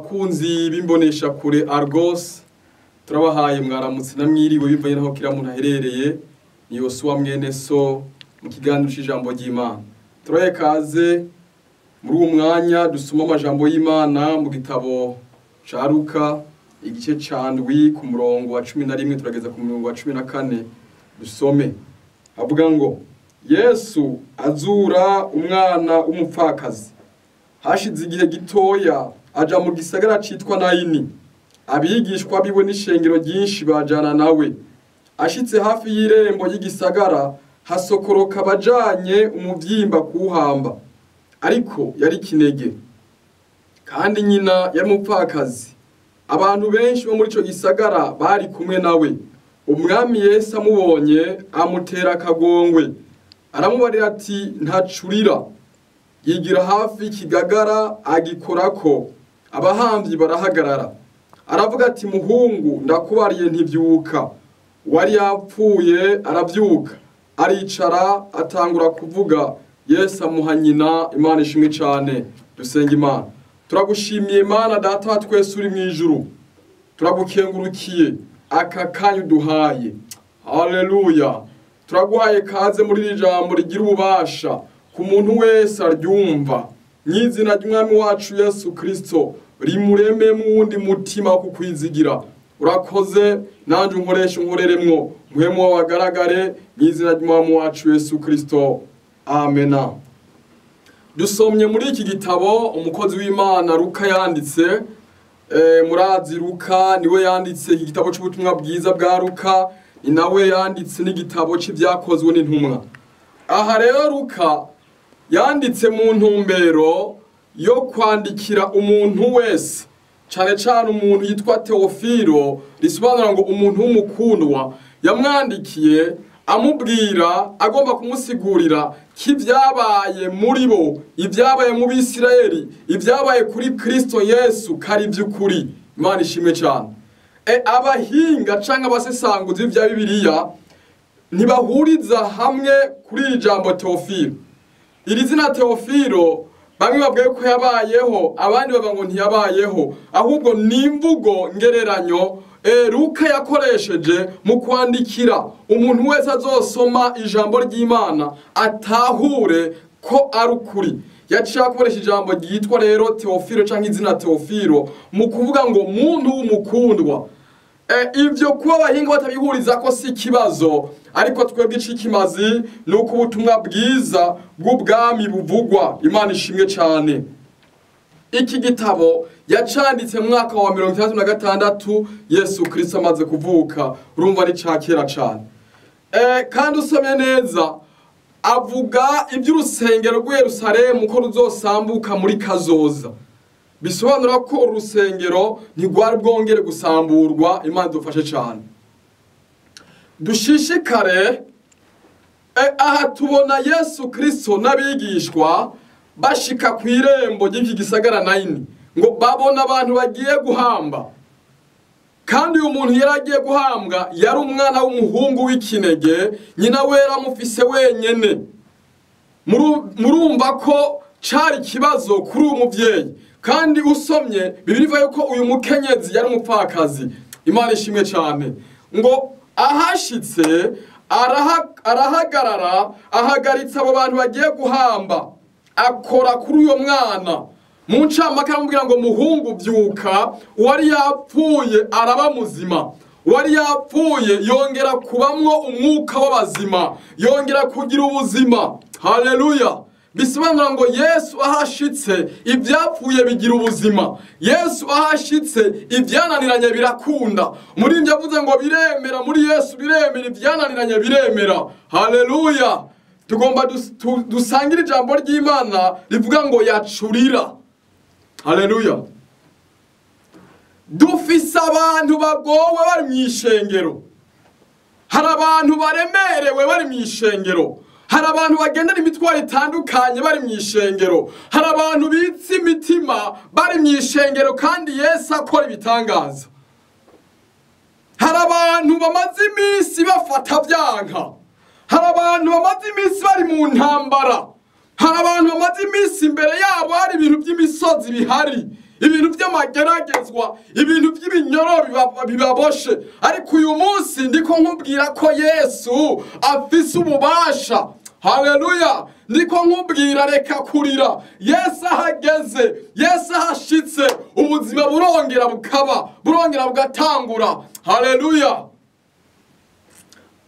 Bakunzi b'imbonesha kure Argos, turabahaye mwaramutse namwiriwe bivanye naho kira muntu aherereye. Ni Yosuwa mwene so mu kiganiro c'ijambo ry'Imana. Turaye kaze muri uwo mwanya dusoma amajambo y'Imana mu gitabo ca Luka igice ca 7 ku murongo wa 11 turageza ku murongo wa 14 dusome. Avuga ngo Yesu azura umwana w'umupfakazi. Hashize igihe gitoya aja mu gisagara citwa Nayini. Abigishwa biwe n'ishengero ryinshi bajana nawe. Ashitse hafi y'irembo y'igisagara hasokoroka bajanye umuvyimba kuhamba. Ariko yari kinege, kandi nyina yari umupfakazi. Abantu benshi bo muri ico gisagara bari kumwe nawe. Umwami Yesu amubonye amutera akagongwe, aramubarira ati ntacurira. Yigira hafi ikigagara agikorako, abahamvyi barahagarara. Aravuga ati muhungu ndakubariye ntivyuka. Wari yapfuye aravyuka, aricara atangura kuvuga. Yesu amuha nyina. Imana ishimwe cane. Dusenga Imana. Turagushimiye Imana Data wa twese uri mw'ijuru, turagukengurukiye aka kanya uduhaye. Haleluya. Turaguhaye kaze muri iri jambo rigira ububasha ku muntu wese aryumva. Mw'izina ry'Umwami wacu Yesu Kristo, rimurememwo uwundi mutima wo kukwizigira. Urakoze, nanje unkoresha unkoreremwo, muhemu wawe agaragare mw'izina ry'Umwami wacu Yesu Kristo. Amena. Dusomye muri iki gitabo umukozi w'Imana Luka yanditse. Murazi Luka niwe yanditse iki gitabo c'ubutumwa bwiza bwa Luka, ni nawe yanditse n'igitabo c'ivyakozwe n'intumwa. Aha rero Luka yanditse mu ntumbero yo kwandikira umuntu wese, cane cane umuntu yitwa Teofilo, risobanura ngo umuntu w'umukundwa. Yamwandikiye amubwira agomba kumusigurira k'ivyabaye muri bo, ivyabaye mu Bisirayeli, ivyabaye kuri Kristo Yesu kari vy'ukuri. Imana ishimwe cane. Abahinga canke abasesanguzi b'ivya Bibiliya ntibahuriza hamwe kuri iri jambo Teofilo. Iri zina Teofilo bamwe bavuga ko yabayeho, abandi bavuga ngo ntiyabayeho, ahubwo ni imvugo ngereranyo Luka yakoresheje mu kwandikira umuntu wese azosoma ijambo ry'Imana atahure ko ari ukuri. Yaciye akoresha ijambo ryitwa rero Teofilo canke izina Teofilo mu kuvuga ngo muntu w'umukundwa. Ivyo kuba abahinga batabihuriza ko si ikibazo, ariko twebwe icikimazi ni uko ubutumwa bwiza bw'ubwami buvugwa. Imana ishimwe cane. Iki gitabo yacanditse mu mwaka wa 66 Yesu Kristo amaze kuvuka. Urumva ari ca kera cane. Kandi usomye neza avuga iby'urusengero rw'i Yerusalemu ko ruzosambuka muri kazoza. Bisobanura ko urusengero ntigwari bwongere gusamburwa. Imana idufashe cane. Dushishikare. Aha tubona Yesu Kristo n'abigishwa bashika ku irembo ry'iki gisagara Nayini, ngo babona abantu bagiye guhamba. Kandi uyu muntu yari agiye guhambwa yari umwana w'umuhungu w'ikinege, nyina we yaramufise wenyene. Murumva ko cari ikibazo kuri uyu muvyeyi. Kandi usomye Bibiliya ivuga yuko uyu mukenyezi yari umupfakazi. Imana ishimwe cane. Ngo ahashitse arahagarara, ahagaritse abo bantu bagiye guhamba, akora kuri uyo mwana. Mu ncamake aramubwira ngo muhungu byuka. Uwari yapfuye araba muzima, uwari yapfuye yongera kubamwo umwuka w'abazima, yongera kugira ubuzima. Haleluya. Bisobanura ngo Yesu ahashitse ivyapfuye bigira ubuzima. Yesu ahashitse ivyananiranye birakunda. Muri nje avuze ngo biremera, muri Yesu biremera, ivyananiranye biremera. Haleluya. Tugomba dusangire ijambo ry'Imana rivuga ngo yacurira. Haleluya. Dufise abantu bagowe bari mw'ishengero. Hari abantu baremerewe bari mw'ishengero. Hari abantu bagendana imitwaro itandukanye bari mw'ishengero. Hari abantu bitse imitima bari mw'ishengero, kandi Yesu akora ibitangaza. Hari abantu bamaze iminsi bafata vyanka. Hari abantu bamaze iminsi bari mu ntambara. Hari abantu bamaze iminsi imbere yabo hari ibintu by'imisozi bihari. ibintu by'amageragezwa, ibintu by'ibinyoro bibaboshe. Ariko uyu munsi ndiko nkubwira ko Yesu afise ububasha. Haleluya! Ndiko nkubwira reka kurira. Yesu ahageze, Yesu ahashitse, ubuzima burongera bukaba, burongera bugatangura. Haleluya!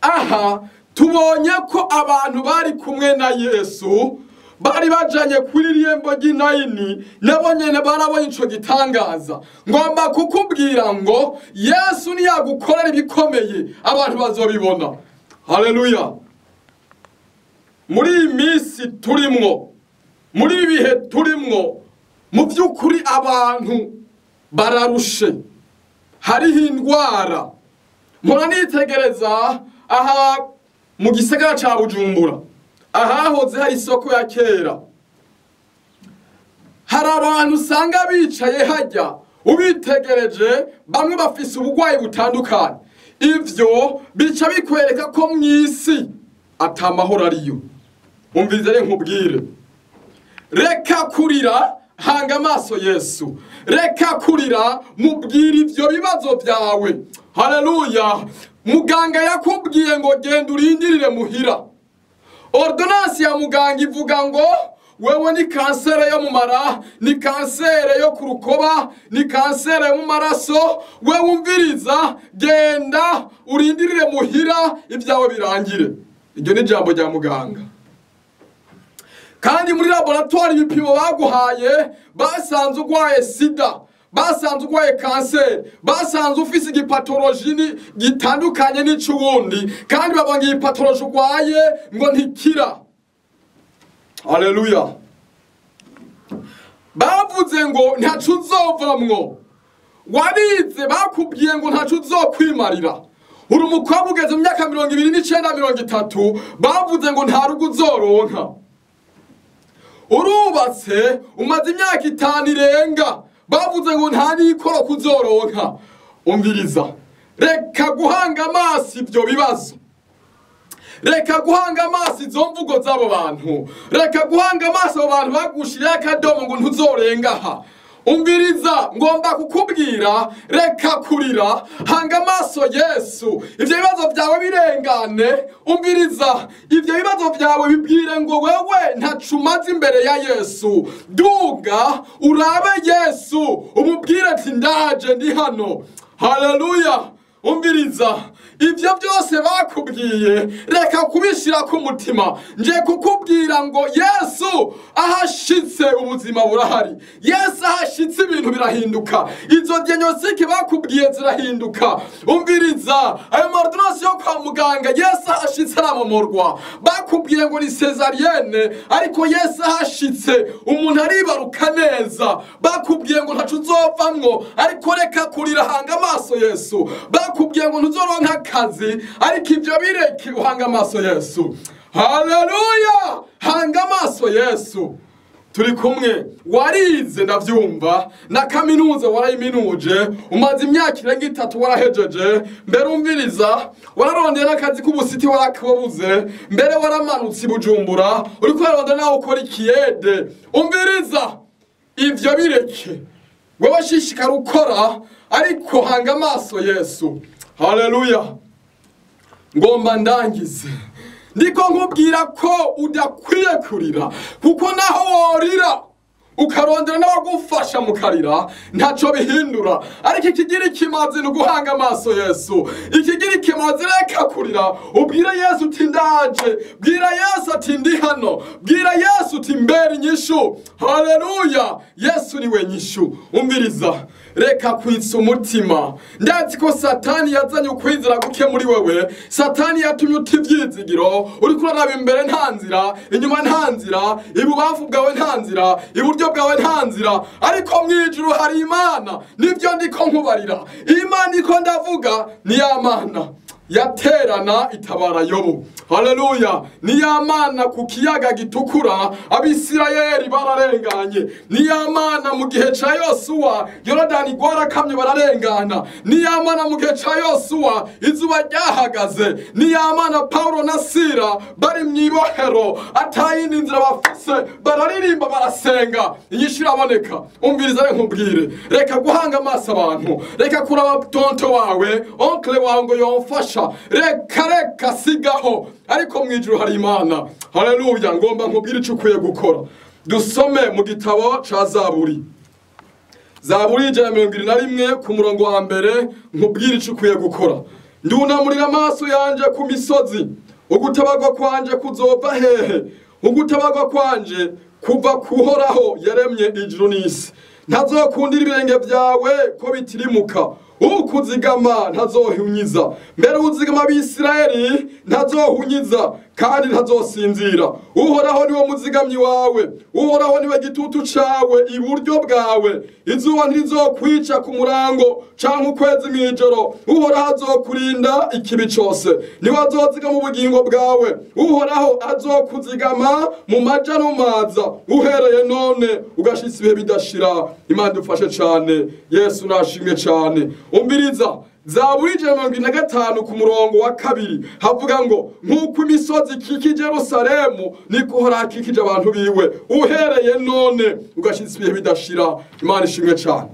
Aha tubonye ko abantu bari kumwe na Yesu bari bajanye kuri irembo ry'Inayini, nabo nyene barabonye ico gitangaza. Ngomba kukubwira ngo Yesu niyagukorera ibikomeye abantu bazobibona. Haleluya! Muri iyi minsi turimwo, muri ibi bihe turimwo, mu by'ukuri abantu bararushe, hariho indwara. Mpora nitegereza aha mu gisagara ca Bujumbura, ahahoze hari isoko ya kera, hari abantu usanga bicaye hajya, ubitegereje bamwe bafise ubugwayi butandukanye. Ivyo bica bikwereka ko mw'isi atamahoro ariyo. Umvirize rero nkubwire, reka kurira, hanga amaso Yesu. Reka kurira, mubwire ivyo bibazo byawe. Haleluya! Muganga yakubwiye ngo genda urindirire muhira. Ordonnance ya muganga ivuga ngo wewe ni kansere yo mu mara, ni kansere yo ku rukoba, ni kansere yo mu maraso. Wewe umviriza, genda urindirire muhira ibyawe birangire. Iryo ni ijambo rya muganga. Kandi muri laboratoire ibipimo baguhaye basanze urwaye sida, basanze urwaye kanseri, basanze ufise igipatoloji gitandukanye n'ic'uwundi, kandi babonye igipatoloji urwaye ngo ntikira. Haleluya! Bavuze ngo ntaco uzovamwo. Warize, bakubwiye ngo ntaco uzokwimarira. Uri umukobwa ugeze mu myaka 29, 30, bavuze ngo nta rugo uzoronka. Urubatse umaze imyaka 5 irenga, bavuze ngo nta n'ikoro kuzoronka. Umviriza, reka guhanga amaso ivyo bibazo, reka guhanga amaso izo mvugo z'abo bantu, reka guhanga amaso abo bantu bagushiriye akadomo ngo ntuzorenga aha. Umviriza, ngomba kukubwira, reka kurira, hanga amaso Yesu. Ivyo bibazo byawe birengane. Umviriza, ivyo bibazo byawe bibwire ngo wewe ntaco umaze imbere ya Yesu. Duga urabe Yesu, umubwire ati ndaje, ndi hano. Haleluya! Umviriza, ivyo byose bakubwiye reka kubishira ku mutima. Nje kukubwira ngo Yesu ahashitse ubuzima burahari. Yesu ahashitse ibintu birahinduka. Izo diagnostic bakubwiye zirahinduka. Umviriza, ayo ordonnance yo kwa muganga Yesu ahashitse aramomorwa. Bakubwiye ngo ni césarienne, ariko Yesu ahashitse umuntu aribaruka neza. Bakubwiye ngo ntaco uzovamwo, ariko reka kurira, hanga amaso Yesu. Bakubwiye ngo ntuzoronka akazi, ariko ivyo bireke, uhanga amaso Yesu. Haleluya! Hanga amaso Yesu. Turi kumwe. Warize ndavyumva, na kaminuza warayiminuje, umaze imyaka irenga 3 warahejeje. Mbere umviriza, wararondera n'akazi k'ubusiti warakabuze, mbere waramanutse i Bujumbura uriko urarondera nawe ukora ikiyede. Umviriza, ivyo bireke, wewe shishikara ukora, ariko hanga amaso Yesu. Haleluya! Ngomba ndangize, ndiko nkubwira ko udakwiye kurira, kuko naho worira ukarondera n'abagufasha mukarira ntaco bihindura. Ariko ikigira ikimazi ni uguhanga amaso Yesu. Ikigira ikimazi, reka kurira, ubwire Yesu uti ndaje, bwira Yesu ati ndi hano, bwira Yesu uti mbere inyishu. Haleluya! Yesu niwe nyishu. Umviriza, reka kwitsa umutima. Ndazi ko Satani yazanye ukwizera guke muri wewe. Satani yatumye uta ivyizigiro, uriko uraraba imbere nta nzira, inyuma nta nzira, ibubamfu bwawe nta nzira, iburyo bwawe nta nzira, ariko mwijuru hari Imana. Nivyo ndiko nkubarira, Imana iko ndavuga ni ya Mana. yaterana itabara Yobu. Haleluya. Ni ya Mana ku kiyaga gitukura Abisirayeli bararenganye. Ni ya Mana mu gihe ca Yosuwa Yorodani gwarakamye bararengana. Ni ya Mana mu gihe ca Yosuwa izuba ryahagaze. Ni ya Mana Paulo na Sila bari mw'ibohero atayindi nzira bafise, bararirimba barasenga, inyishu iraboneka. Umviriza reka nkubwire, reka guhanga amaso abantu, reka kuraba tonto wawe, onkle wawe ngo yomfasha, reka sigaho, ariko mwijuru hari Imana. Haleluya. Ngomba nkubwire ico ukwiye gukora. Dusome mu gitabo ca Zaburi, Zaburi 121 ku murongo wa mbere, nkubwire ico ukwiye gukora. Ndunamurira amaso yanje ku misozi, ugutabagwa kwanje kuzova hehe? Ugutabagwa kwanje kuva kuhoraho yaremye ijuru n'isi. Ntazokundira ibirenge byawe ko bitirimuka, ukuzigama ntazohunyiza. Mbere uzigama abisirayeli ntazohunyiza kandi ntazosinzira. Uhoraho niwe muzigamyi wawe, Uhoraho niwe gitutu cawe iburyo bwawe. Izuba ntirizokwica ku murango canke ukwezi mw'ijoro. Uhoraho azokurinda ikibi cose, niwe azozigama ubugingo bwawe. Uhoraho azokuzigama mu maja no maza, uhereye none ugashitsa ibihe bidashira. Imana dufashe cane, Yesu nashimwe cane. Umviriza Zaburi 145 ku murongo wa 2 havuga ngo nk'uko imisozi ikikije Yerusalemu niko Uhoraho akikije abantu biwe, uhereye none ugashitsa ibihe bidashira. Imana ishimwe cane.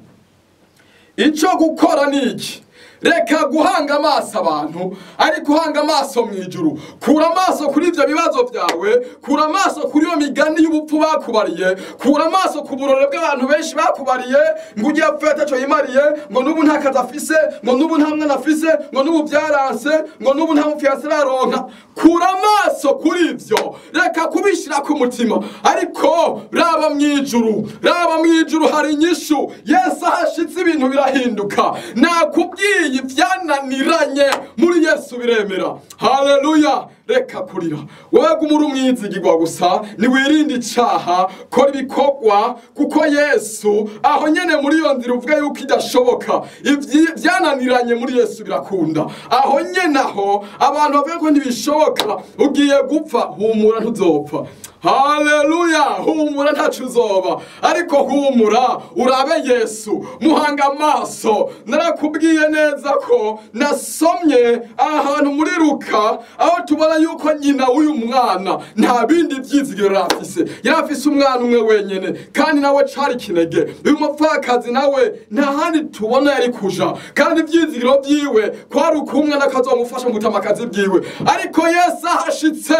Ico gukora ni iki? Reka guhanga amaso abantu, ariko uhanga amaso mwijuru. Kura amaso kuri ivyo bibazo vyawe, kura amaso kuri iyo migani y'ubupfu bakubariye, kura amaso ku burore bw'abantu benshi bakubariye ngo ugiye apfuye ataco yimariye, ngo n'ubu nta kazi afise, ngo n'ubu nta mwana afise, ngo n'ubu vyaranse, ngo n'ubu nta mufiyase araronka. Kura amaso kuri ivyo, reka kubishira ku mutima, ariko raba mwijuru, raba mwijuru hari inyishu. Yesu ahashitse ibintu birahinduka. Nakubwiye vyananiranye muri Yesu biremera. Haleluya. Reka kurira, wewe gumura umwizigirwa gusa, niwirinde icaha, kora ibikorwa, kuko Yesu aho nyene muri iyo nzira uvuga yuko idashoboka, ivyananiranye muri Yesu birakunda. Aho nyene aho abantu bavuga ko ntibishoboka, ugiye gupfa, humura ntuzopfa. Haleluya. Humura ntaco uzoba, ariko humura urabe Yesu, muhanga amaso. Narakubwiye neza ko nasomye ahantu muri Luka aho tubona yuko nyina w'uyu mwana nta bindi vyizigiro yarafise, yarafise umwana umwe wenyene, kandi nawe cari kinege. Uyu mupfakazi nawe nta handi tubona yari kuja, kandi ivyizigiro vyiwe kwari ukumwe n'akazomufasha mu gutamakazi bwiwe. Ariko Yesu ahashitse,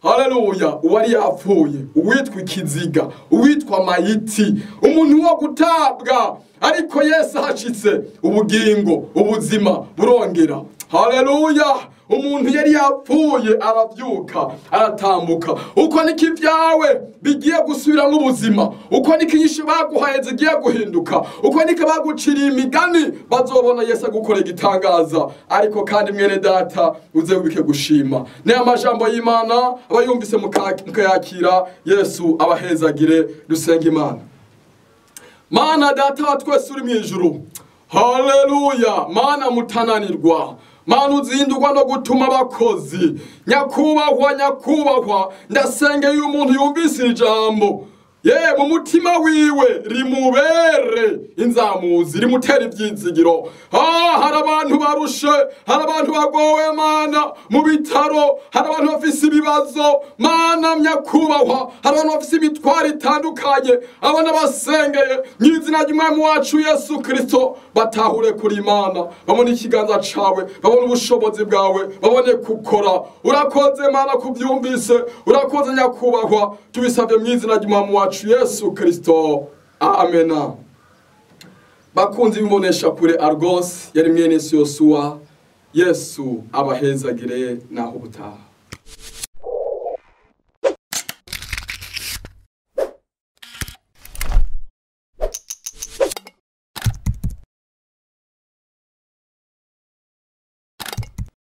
haleluya, uwari yapfuye, uwitwa ikiziga, uwitwa mayiti, umuntu wo gutabwa, ariko Yesu ahashitse ubugingo, ubuzima burongera. Haleluya. Umuntu yari yapfuye aravyuka, aratambuka. Uko niko ivyawe bigiye gusubiramwo ubuzima, uko niko inyishu baguhaye zigiye guhinduka, uko niko baguciriye imigani bazobona Yesu agukora igitangaza. Ariko kandi mwene data uze wibike gushima. Ni amajambo y'Imana abayumvise mukayakira. Yesu abahezagire. Dusenga Imana. Mana data wa twese uri mwijuru, haleluya. Mana mutananirwa, Mana uzindurwa no gutuma abakozi. Nyakubahwa, nyakubahwa, ndasengeye umuntu yumvise ijambo, ye mu mutima wiwe rimubere inzamuzi, rimutera ivyizigiro. Hari abantu barushe, hari abantu bagowe Mana mu bitaro, hari abantu bafise ibibazo Mana nyakubahwa, hari abantu bafise imitwaro itandukanye. Abana basengeye mw'izina ry'Umwami wacu Yesu Kristo, batahure kuri Imana, babone ikiganza cawe, babone ubushobozi bwawe, babone gukora. Urakoze Mana kuvyumvise, urakoze nyakubahwa, tubisabye mw'izina ry'Umwami wacu Yesu Kristo. Amena. Bakunzi b'imbonesha kure Argos, yari mwene Yosuwa. Yesu abahezagire naho ubutaha.